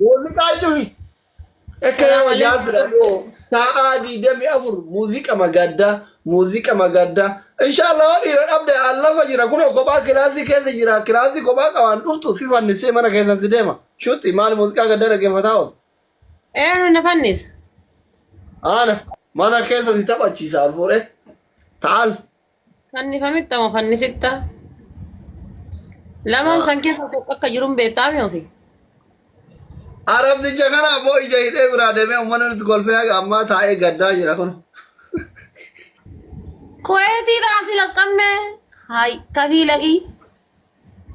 Muuziqaa cufi. Akka Salaam nama alaikum jaarsi lubbuu. sa'aa 24 muuziqa magaddaa muuziqa magaddaa. Inshaallah waan dhiira dhabde an lafa jira kun kophaa kilaasii keessa jira kilaasii kophaa qabaan dhuftu si fannisee mana keessan si deema. Shuxi maal muuziqaa gaddaa dhaggeeffataa oolta. Eenyu na fannisa? Ana mana keessa si taphachiisa ol fuudhee. Ta'al. Fannifamitta moo fannisitta? Lamaan san keessa tokko akka jiru hin beektaami ofi. Arabticha kana aboo ija hidhee biraa deemee uummanni nutti kolfee haga ammaa taa'ee gaddaa jira kun. Kuweetiidhaa silas qammee. Hayi kafii laqii.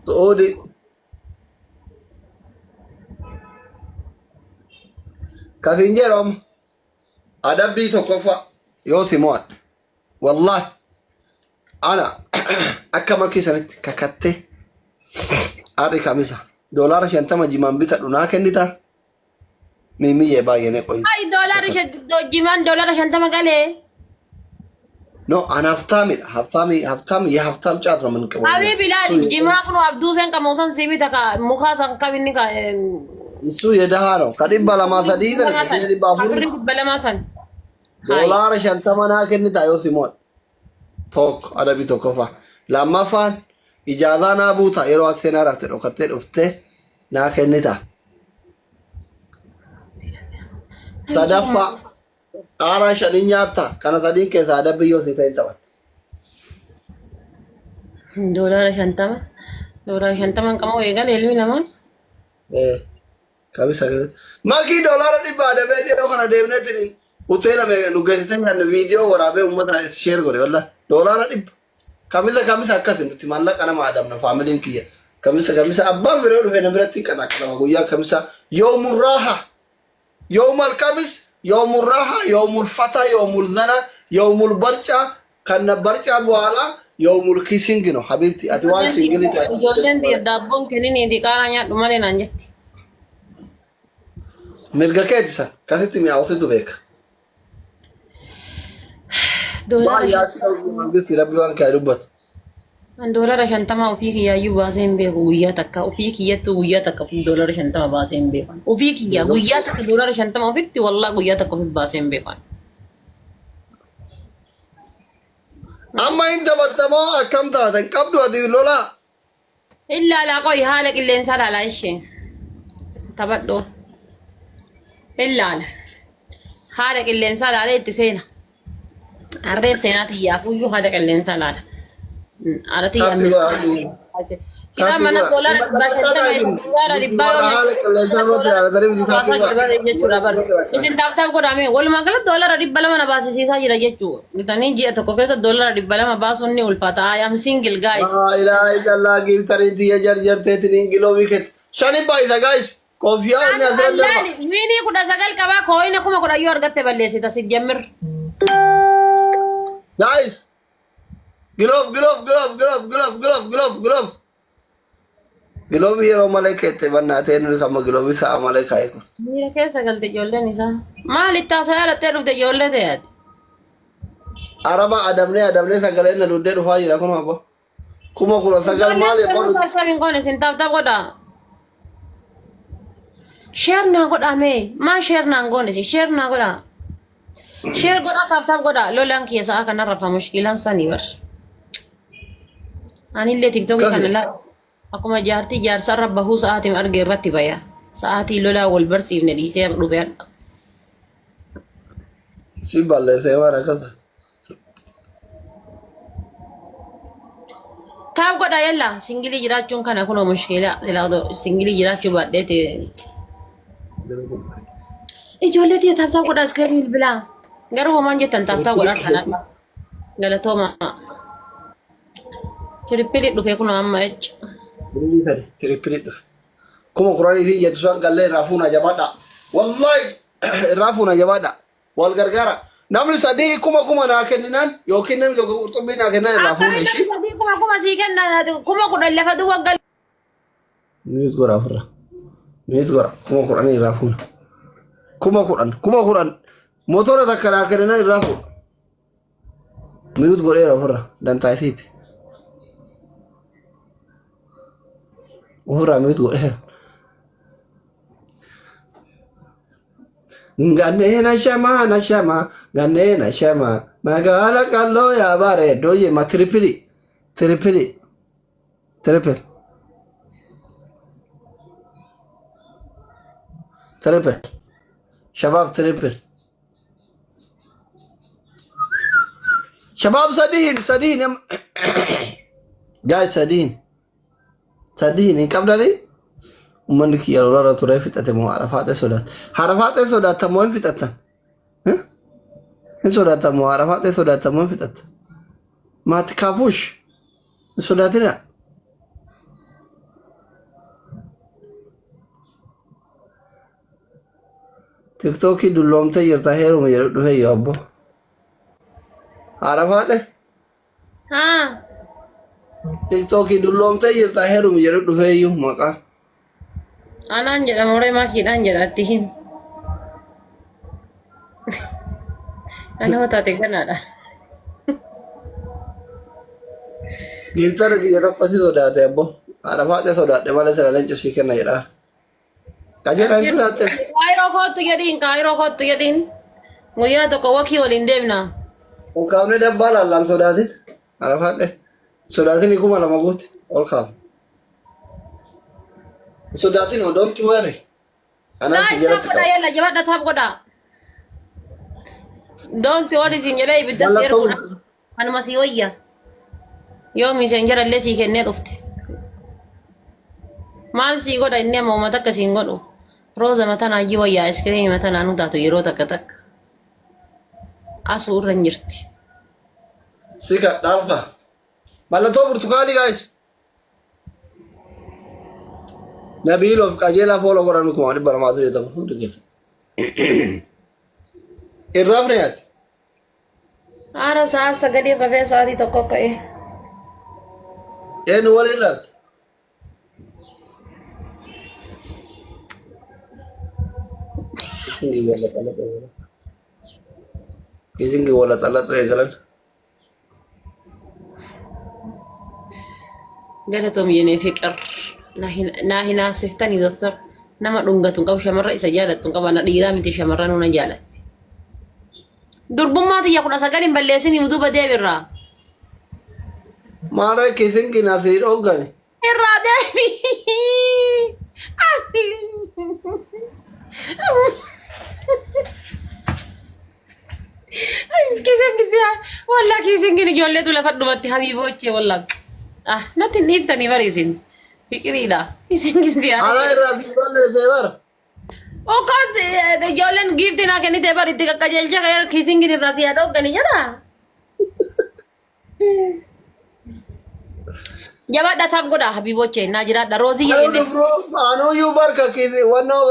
Su'uudi. Kasiin jedhu amma adabbii tokkoffaa yoo si mo'adhe. Wallahi ana akka makkii sanitti kakattee har'i kamisa $50 jimaan bitadhu naa kennita miimiyyee baay'ee qoy. Hayi doolaarri jimaan $50 galee. No ana haftaamidha haftaami haftaami የሀብታም ጫት ነው የምንቅመው እኛ። Habibi እሱ ilaali jimaa kun abduu sen qabu san sii bita ka mukaa san kam inni ka እሱ የድሃ ነው ከዲባ ለማ ሰዲ ዲባ አፉሪ birri 200 san. Hayi. $50 naa kennita yoo si mo'adhe. Tokko adabii tokkoffaa. Lammaffaan ijaazaa naa buuta yeroo ati seenaa rafte dhokattee dhuftee naa kennita. Sadaffaa qaaraa shanii nyaatta kana sadiin keessaa adabbii yoo si ta'e tapha. $50. $50 hin qabu eegale ilmi namaa. Kamisa kamisa. Makii $100 adabee dhiyoo kana deemneetiin hoteela nu geessitee nyaanne viidiyoo waraabee uummata sheer godhe wallah $100. Kamisa kamisa akkasi nuti maallaqa nama adabna faamiliin kiyya. Kamisa kamisa abbaan firee dhufe na biratti qaxaqaxama guyyaa kamisa yoomul raaha yoomul kamis yoomul raaha yoomul fata yoomul zana yoomul barcaa kan barcaa bu'aala yoomul kisingi no habibti ati waan singilii ta'e. Ijoolleen tiyya daabboon kenniniiti qaaraa nyaadhu malee naan jetti. Mirga keeti san kasitti mi'aawsitu beeka. Doolara Waan yaaddu mangisti rabbi waan kee dubbatu. An $50 ofii kiyyaayyuu baasee hin beeku guyyaa takka ofii kiyyattuu guyyaa takka ofii $50 baasee hin beeku. Ofii kiyyaa guyyaa takka $50 ofitti wallaa guyyaa takka ofitti baasee hin beeku. Amma hin taphattamoo akkam taata hin qabdu ati lolaa. Illaalaa qoyi haala qilleensaa laalaa ishee taphadhoo. Illaala haala qilleensaa laalee itti seena. Harreef seenaa tiyyaafuyyuu haala qilleensaa laala. Haala tiyyaa Taphi godha. miskiina. Silaa Taphi mana godha. $150 $100 Warra yoo haala qilleensaa irratti ilaalatanii miti baasaa taphi godha. jira jechuudha bar. Isin tap tap godhame walumaa galatti $200 na baasisiisaa jira jechuudha. Bitanii ji'a tokko keessa $200 baasuun ni ulfaata. I am single guys. Laa ilaaha illallah giiftarii tiyya jarjarteetiin giloobii keessa. Shani baay'isa guys. Kofiyaa inni asirra darba. Allaani wiinii 19 qabaa kooyina 10,000 yoo argatte balleessita si jemmir. Guys. Glove glove glove glove glove glove glove glove. Giloobii yeroo malee keette bannaatee nuti amma giloobii sa'a malee kaa'e kun. Miira keessa galte ijoolleen isaa. Maal itti haasa'aa lattee dhufte ijoollee ta'e ati? Araba adabnee adabnee sagaleen na duddee dhufaa jira kun abbo. 19,000 maali Ijoolleen abboo garuu tap tap hin goone isin tap tap godhaa. Share naa godhaa mee maa share naan goone isin share naa godhaa. Share godhaa tap tap godhaa lolaan kiyya sa'a kanarra fa mushkilaan sanii bar. Anillee tiktookii Kasi. kana laa akkuma jaartii jaarsarra bahuu sa'aatiin arge irratti baya. Sa'aatii lolaa wal barsiifne dhiisee dhufe hadha. Si balleessee waan akkasa. Tap godhaa yalla single jiraachuun kana kunoo mushkiilaa silaa odoo single jiraachuu baadheeti. Ijoollee tiyya tap tap godhaa iskee bilbilaa. Garuu homaan jettan tap tap godhaa kanarra. Galatooma. Triple dhufe kunoo amma ecci. Triple dhufe. 10,000 fi jettu san gallee irraa fuuna jabaadha. Wallahi irraa fuuna jabaadha. Wal gargaara. Namni sadii kuma kuma naa kenninaan yookiin namni tokko qurxummii naa kennaan irraa fuuna Akkamiin ishii. namni sadii kuma kuma sii kenna 10,000 lafa duwwa galu. Mute godha ofirra. Mute godha. 10,000 irraa fuuna. 10,000 10,000 motora takka naa kenninaan irraa fuudha. Mute godheera ofirra dantaa isiiti. Ofirraa mute godheera. Ganneen ashamaa nashamaa ganneen ashamaa magaala qalloo yaa bareedduu jima triple triple triple triple shabaab triple shabaab sadiin sadiin guys sadiin sadiin hin qabdanii uummanni kiyya lolarra turee fixate moo harafaaxee sodaata harafaaxee sodaata moo hin fixatan hin sodaatan moo harafaaxee sodaata moo hin fixatan maati kaafuush hin sodaatina. Tiktookii dulloomtee jirta heeruma jedhu dhufee yoo abbo. Harafaadhe. Haa. Tiktookii dulloomtee jirta heeruma jedhu dhufee iyyuu maqaa. Anaan jedha moree maakiidhaan jedha itti himi. Ana hoo taate ganaadha. Giiftara kiyya tokko si sodaate abbo. Harafaadhe sodaadhe malee sila leenca sii kenna jedhaa. Qajeelaa hin sodaatte. Kaayiroo kootu jedhiin kaayiroo kootu jedhiin. Guyyaa tokko wakii waliin deemna. Ol kaafnee dabbaa laallaan sodaatin. Arafaadhe. Sodaatin 2000 guute. Ol kaafne. Sodaatin oh, don't worry. Anaan si Guys, tap jalatti godhaa qaba. yalla jabadha tap godhaa. Don't worry siin jedhee ibidda si Mallattoo erguudha. Kanuma sii wayya. Yoo miisenjara illee sii kennee dhufte. Maal sii godha inni amma uummata akka siin godhu. Rooza mataa naayyii wayya iskiriimii mataa naannoo taatu yeroo takka takka. Asuu irra hin jirti. Si kadhaanfa. Mallattoo burtukaanii guys. Nabiiloof qajeelaa fooloo godhan 240 hundi keessa. Irraa firiyaati. Haara sa'a sagalii rafee sa'aatii tokko ka'e. Eenyu waliin rafte? Isingi wala xalaxu eegalan. Isingi wala xalaxu eegalan. Galatoom yenee fiqir. Naa hinaafsiftanii doktor. Nama dhungatu hin qabu shamarra isa jaalattu hin qabu. Ana dhiiraa miti shamarran na jaalatti. Durbummaa tiyya 19 hin balleessin duuba deebi irraa. Maarree kisingi na sii dhoggani. Irraa deebi. Kisingi wallaa kisingin ijoolleetu lafa dhumatti habiiboochee wallaa. Ah natti hin dhiiftanii bari isin. Fiqiriidha. Isin gisee. Ana irraa sii balleessee bara. Okoos ijoolleen giiftii naa kennite bari itti qaqqajeelcha kiisingin irraa si haa dhoggani jedha. Jabaadha taaf godha habiiboche naa jiraadha roozii Anuu jedhine. dubru anuyyuu barka kisi wannoo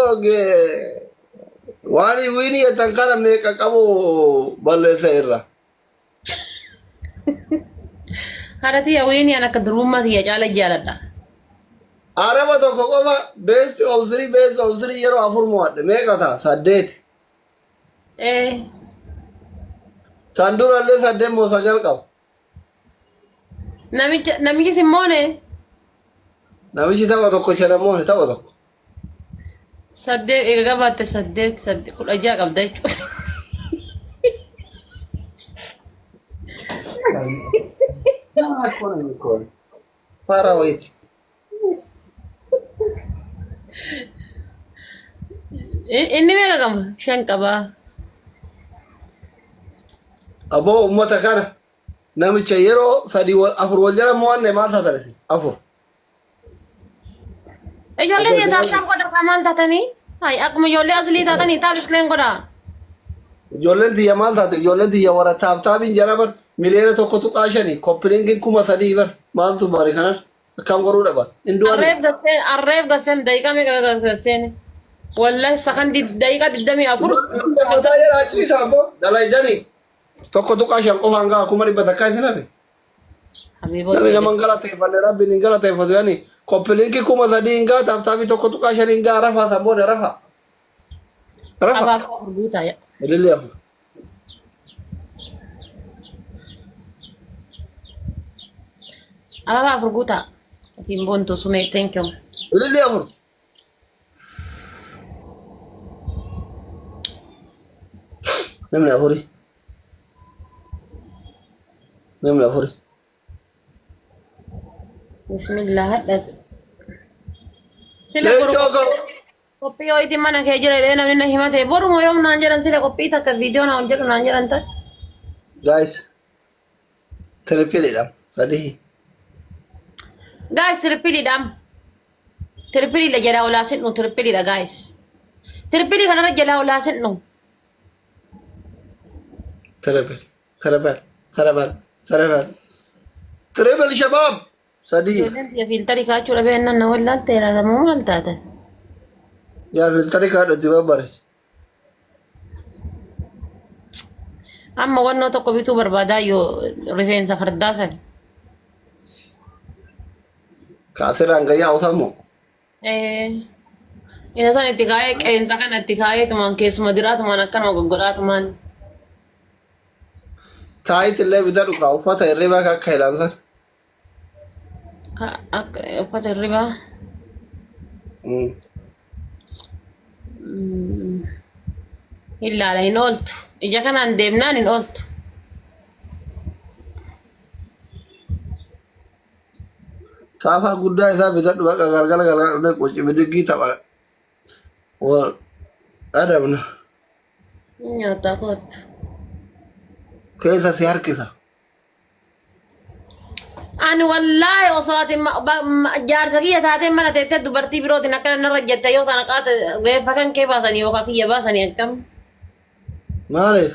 waan wiini jettan kana meeqa qabu balleessa irra. Haadha tiyya wiini an akka durbummaa tiyya caala jaaladha. Araba tokko qofa best of three best of three yeroo afur mo'adhe meeqa ta'a saddeet. Ee San durallee saddeet moo sagal qaba. namicha namichi simmoone Namichi tapha tokko shanan moone tapha tokko. Saddeet eega qabaatte saddeet saddeet 16 qabda jechuudha. Fara wayiiti. Inni meeqa qaba? Shan qaba. Aboo uummata kana namicha yeroo sadii afur wal jala mo'anne maal taatan isin? Afur. Ijoollee tiyya tap tap godha kaa maal taatanii? Hay akkuma ijoollee aslii taatanii tap screen godha. Ijoolleen tiyya maal taate? Ijoolleen tiyya warra tap tapiin jala bar 1.5 miliyoona copy linkiin 3000 bar maaltu bari kanan akkam godhuu dhaba? Hin du'ani. Arreef gasseen arreef gasseen daqiiqaa meeqa gasseen? Wallahi sakandii daqiiqaa 24. Mataa jala ciisa abbo dalaydanii 1.5 qofaan ga'a 100,000 isin hafe. Namni nama hin galateeffanne rabbiin hin galateeffatu yani copy linkii 3000 hin ga'a tap tapii 1.5 hin ga'a rafaa san booda rafa. Rafa. Abaaboo afur guutaa ya. Ilillee afur. Abaaboo afur guutaa. Atiin boontu sumee thank you. Ilillee afur. Namni afuri. Namni afuri. Bismillah hadha. Sila boru Leencoo koo. qophii ho'iitiin mana kee jira jedhee namni na himate boruma yoom naan jedhan sila qophii takka viidiyoo naa hojjedhu naan jedhan ta'e. Guys. Triple sadii. Guys tripleidhaam. Tripleidha jalaa olaa sinnu tripleidha guys. Triple kanarra jalaa olaa sinnu. Triple. Triple. Triple. Triple. Triple shabaab. Sadii. Ijoolleen biyya filter kaachuu dhabee innan na wallaalteera gamoo maal taate? Yaa filter kaadhu itti babbareechi. Amma wannoo tokko bituu barbaadaa yoo rifeensa fardaa san. Kaasirraan gayyaa osammoo. Isa san itti kaa'ee qeensa kana itti kaa'ee tumaan keessuma diraatumaan akkanuma goggodhaatumaan. Taayit illee bitadhu kaa uffata hirribaa akka ilaaltan. Akka uffata hirribaa. Hin laala hin ooltu. Ija kanaan deemnaan hin ooltu. Kaafaa guddaa isaa bitadhu bakka galgala galgala dhufnee qoci bidiggii tapha. Wal adabna. Nyaataa kootu. Keessa si harkisa. Ani wallaahi osoo ati jaarsa kiyya taatee mana teettee dubartii birootiin akkana narra jette yoo sana qaata reeffa kan kee baasanii yookaan kiyya baasanii akkam. Maaliif?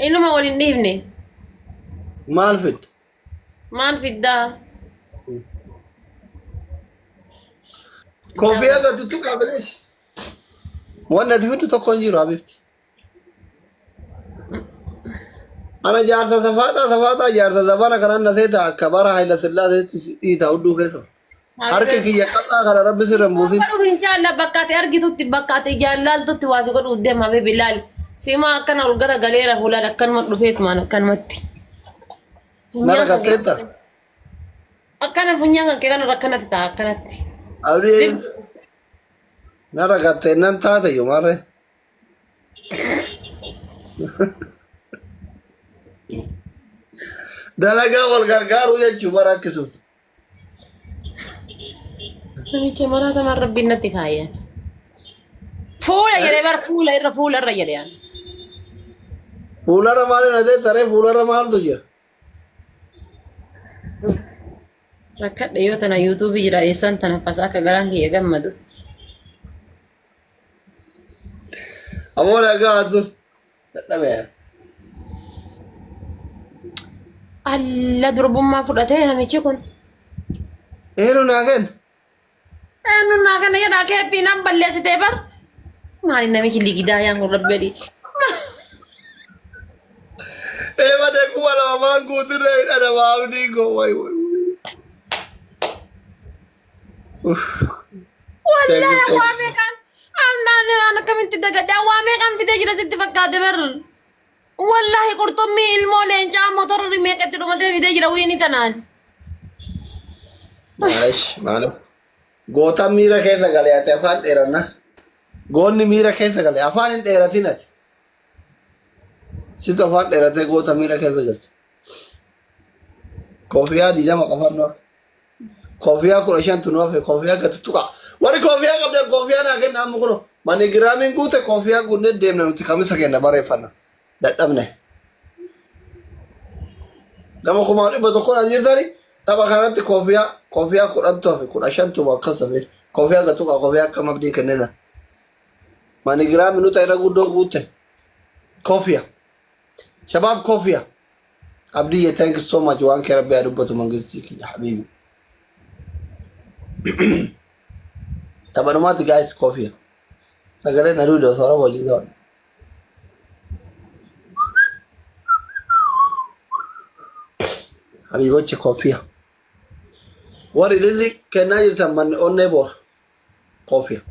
Inuma wal hin dhiifne. Maal fidda? Maal fiddaa? Koffii gatutu qabilees. Wanni ati fiddu tokko hin jiru habibti. Ana jaarsa safaaxaa safaaxaa jaarsa zabana kanan na seeta akka bara Hayila Sillaaseetti si dhiita hudduu keessa. Harka kiyya qal'aa kana rabbi sirra hin buusin. Godhuuf inshaallah bakka ati argitutti bakka ati jaallaltutti waa si godhuuf deema habibi laal. Sima akkana ol gara galeera fuulaan akkanuma dhufeetumaan akkanumatti. Nara katteetta. Akkana funyaan kan kee kanarra akkanatti ta'a akkanatti. Abdii nara katteennan taate yomarre. Dalagaa wal gargaaruu jechuun bara akkisuun. Namicha maraatamaan rabbiin natti kaayyan. Fuula jedhee bar fuula irra fuula irra jedhee. Fuularra maal hin ta'e taree fuularra maaltu jira? Rakkadhe yoo tana yuutuubii jira eessaan tana fasa akka garaan kiyya gammadutti. Aboo nagaa addu. Dadhabee. Alla durbummaa fudhatee namichi kun. Eenyu naa kenna? Eenyu naa kenna jedhaa keeppii nan balleessitee bar. Maali namichi ligidaa yaan kun rabbi adii. Eema deekuma lama maan guutirra hin adaba abdii koo wayi wayi. Uff. Thank you Wallaahi so waa much. meeqaan amnaan waan akkamitti dagadhaa waa meeqaan fidee jira sitti fakkaate bar. Wallaahi qurxummii ilmoo leencaa motorri meeqatti dhumatee fidee jira wiini tanaan. Maalish maaliif? Gootaan miira keessa galee ati afaan dheeranna. Goonni miira keessa galee afaan hin dheeratin ati. Situ afaan dheeratee goota miira keessa galcha. Koofiyaa 20 qofaan nu hafe. Koofiyaa 15tu nu hafe koofiyaa gati tuqa. Warri koofiyaa qabdan koofiyaa naa kenna amma kuno. Manigiraamiin guute koofiyaa guunnee deemna nuti kamisa kenna bareeffanna. Dadhabne. Nama 1,100 as jirtani tapha kanatti koofiyaa koofiyaa 10tu hafe 15tu akkas hafe. Koofiyaa gati tuqa koofiyaa akka mabdii kenneta. Manigiraamii nuta irra guddoo guute. Koofiyaa. Shabaab koofiyaa. Abdiyye thank you so much waan kee rabbi haa dubbatu mangistii kiyya habiibi. Taphanumaatti guys koofiya. Sagalee na duude osoo raba wajjin ta'an. Habiibochi koofiya. Warri lilli kennaa jirtan manni onnee boora. Koofiya.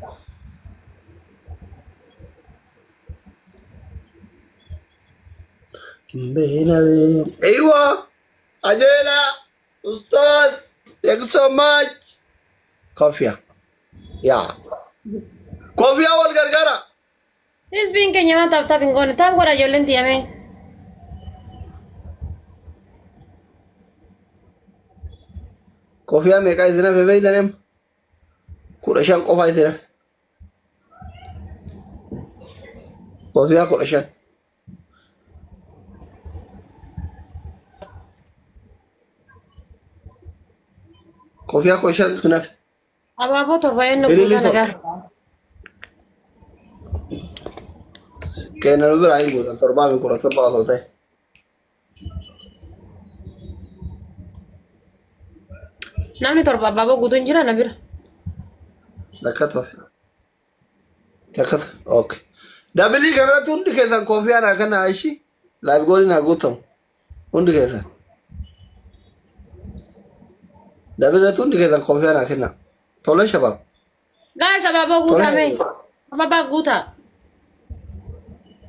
Beena beena. Eywa! Ajeela! Ustaz! Thank you so much! Koofiya. Yaa. Koofiyaa wal gargaara. Hizbiin keenya maa tap tap hin goone tap godha ijoolleen tiyamee. Kofiyaa meeqaa isin hafe beeytan em? 15 qofa isin hafe. Kofiyaa 15. Kofiyaa 15 isin hafe. Abaaboo 7 eenyu Ililli guutaa 7. nagaa. Kenna nu biraa hin guutan 7 fi 17 osoo ta'e. Namni 7 abaaboo guutuun jira na bira. Takka tofe. Takka tofe. Okay. Dabilii kanarratti hundi keessan koofiyaa naa kennaa ishi. Laayif gooliin haa guutamu. Hundi keessan. Dabilii irratti hundi keessan koofiyaa naa kennaa. Tole shabaab. Guys, abaaboo guutaa mee. Abaabaa guutaa.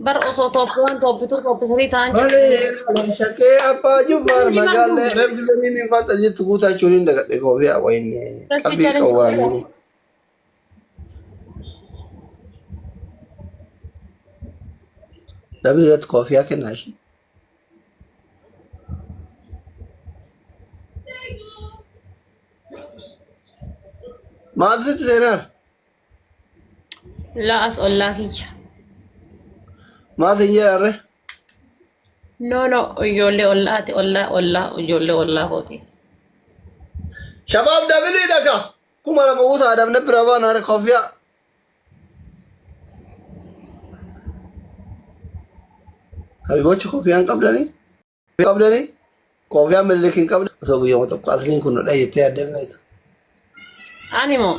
Bar osoo top 1 top 2 top 3 ta'an Malee shakkee abbaa jufaar magaalee reebisanii ni fata jettu guutaa jechuun hin dagadhe koofiyaa wayinne qalbii qabu waraanii. Dabilii irratti koofiyaa kennaa ishee. Maaltu sitti seenaara? Laa as ollaa kiyya. Maal siin jedhaarre? No no ijoollee ollaati ollaa ollaa ijoollee ollaa kooti. Shabaab dabilii dhaka. 2000 guutaa adamne bira baana koofiyaa. Habibochi koofiyaan qabdanii? Qabdanii? Koofiyaan Minilik hin qabdan? Osoo guyyaa tokko asliin kun nu dhaye jettee yaaddee beektu. Ani moo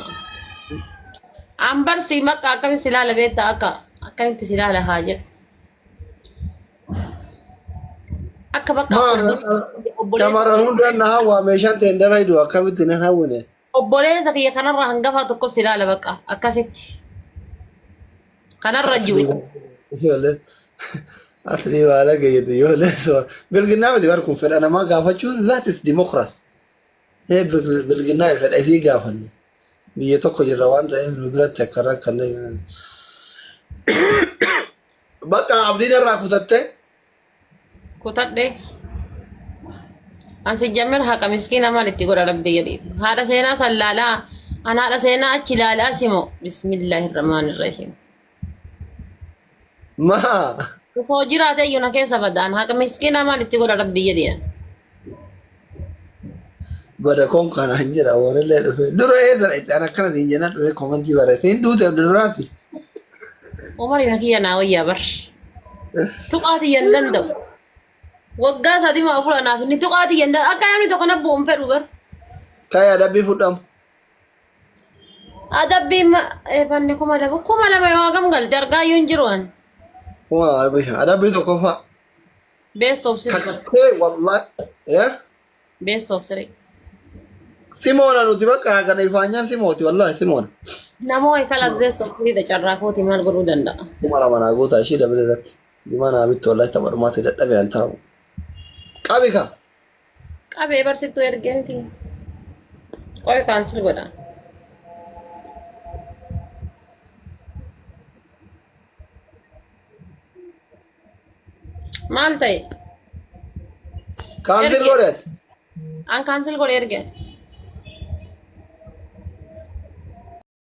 an barsi makka akkamitti si ilaala beektaa akka akkamitti si ilaala haa jedhu. Akka bakka obboleessa Shamarran hundaan na hawwaa meeshaan ta'e hin dalaydu akkamitti nan hawwine? Obboleessa kiyya kanarra hangafaa tokko si ilaala bakka akkasitti. Kanarra jiru. Ijoolleen asli baala gayyate ijoolleen so bilginnaa miti bar kun fedha namaa gaafachuun that is democracy. Ee bilginnaa fedha isii gaafanne biyya tokko jirra waan ta'eef nu biratti akka rakkanne. Bakka abdiin irraa kutattee Kutadhe. An sijjammir haqa miskiina maal itti godha rabbi jedhiiti. Haadha seenaa san laalaa. An haadha seenaa achi laalaa simo. Bismillaahi rahmaani rahiim. Maa Osoo jiraate iyyuu na keessa bada. An haqa miskiina maal itti godha rabbi jedhi. Bada koon kana hin jira warrillee dhufe dura eessa itti an akkana siin jennaan dhufe komantii barreesse hin duute abdi duraati. Umari na kiyya naa wayyaa bar. Tuqaa tiyya hin danda'u. Waggaa sadii maa afur anaaf inni tuqaa tiyya hin danda'u. Akka namni tokko na bu'u hin fedhu bar. Kaya adabbii fudhamu. Adabbiin banne 2000 2000 yoo hagam galte argaa iyyuu hin jiru an. 2500 adabbii tokkoffaa. Best of three. Kakattee wallahi. Eh? Best of three. Simoona nuti bakka kana ifaanyaan simooti wallahi simoona. Namoo kalas best of three dha carraa kooti maal godhuu danda'a. 2000 naa goota ishii dabale irratti. Jimaa naa bittu wallahi tapha dhumaatti dadhabe an taa'u. Qabi ka. Qabee barsittuu ergee miti. Qoy cancel godha. Maal ta'e? Cancel Erge. godhe ati. An cancel godhe erge ati.